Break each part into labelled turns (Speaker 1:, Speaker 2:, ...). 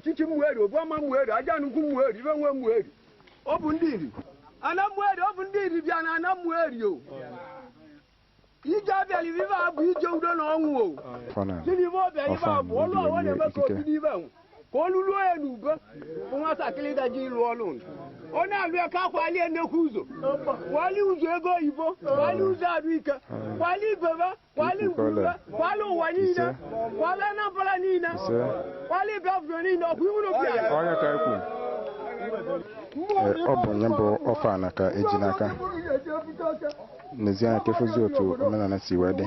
Speaker 1: Chichi mweri, obama mweri, ajanuku mweri, ibe nwe mweri. Ọ bụ ndị iri. Ana mweri, ọ bụ ndị iri bịa na ana mweri o. Ije abịala ibe abụ ije udo na ọnwụ o. Gịnị ibe ọbịa ibe abụ ọlụ ọwọ na-eme ka obi n'ibe nwụ. Ka olu luo ya n'ube bụ nwatakịrị daji ịlụ ọlụ. Ọ na-alụ ya ka akwalie nnekwu ụzọ. Kwali ụzọ ego oyibo, kwali ụzọ arụ ike, kwali ibebe, kwali ngwurube, kwali ụwa niile, kwali Anambra niile, kwali Biafra niile, ọkwa iwu n'obi ala.
Speaker 2: Onye ka ekwu? Ọ bụ onye bụ ọfala ka eji n'aka. N'ezie anya kefozi otu omenala si wee dị.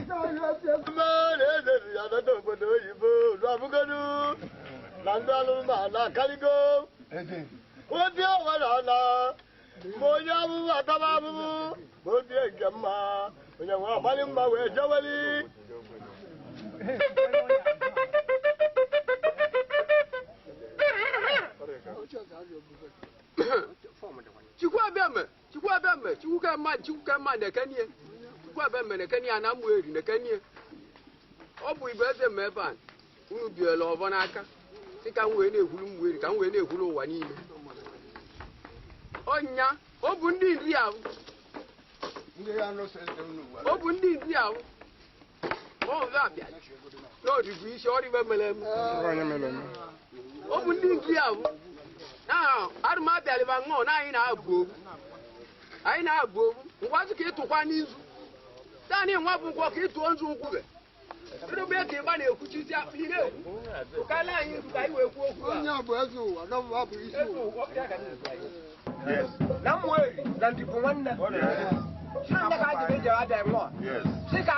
Speaker 1: Chukwu abịa Chukwu abịa Chukwu ka mma Chukwu ka mma na-ekenie Chukwu abịa na-ekenie na amụ eri na-ekenie ọ bụ ibe eze m ebe a unu biela ọbọ n'aka sị ka m wee na-ekwuru m weri ka m wee na-ekwuru ụwa niile ọnya ọ bụ ndị nri ahụ ọ bụ ndị nri ahụ ọ bụ abịa n'ọdịbụ isi ọrịbe mere eme ọ bụ ndị nri ahụ na arụmabịalịba ṅụọ na anyị na-abụ obu anyị na-abụ obu ngwazi ka ịtụkwa n'izu taanị nwa bụ nkwọ ka ịtụọ nzu nkwube ịrụbe ka ịgba na-ekwuchisi akpa ị na-ekwu ụkala anyị nzu ka anyị wee kwuo okwu
Speaker 3: onye bụ eze ụwa na ọ bụ isi ụwa
Speaker 4: na mweri na ndị bụ nwanne si ndị ka ajiri eji abịa nwụọ si ka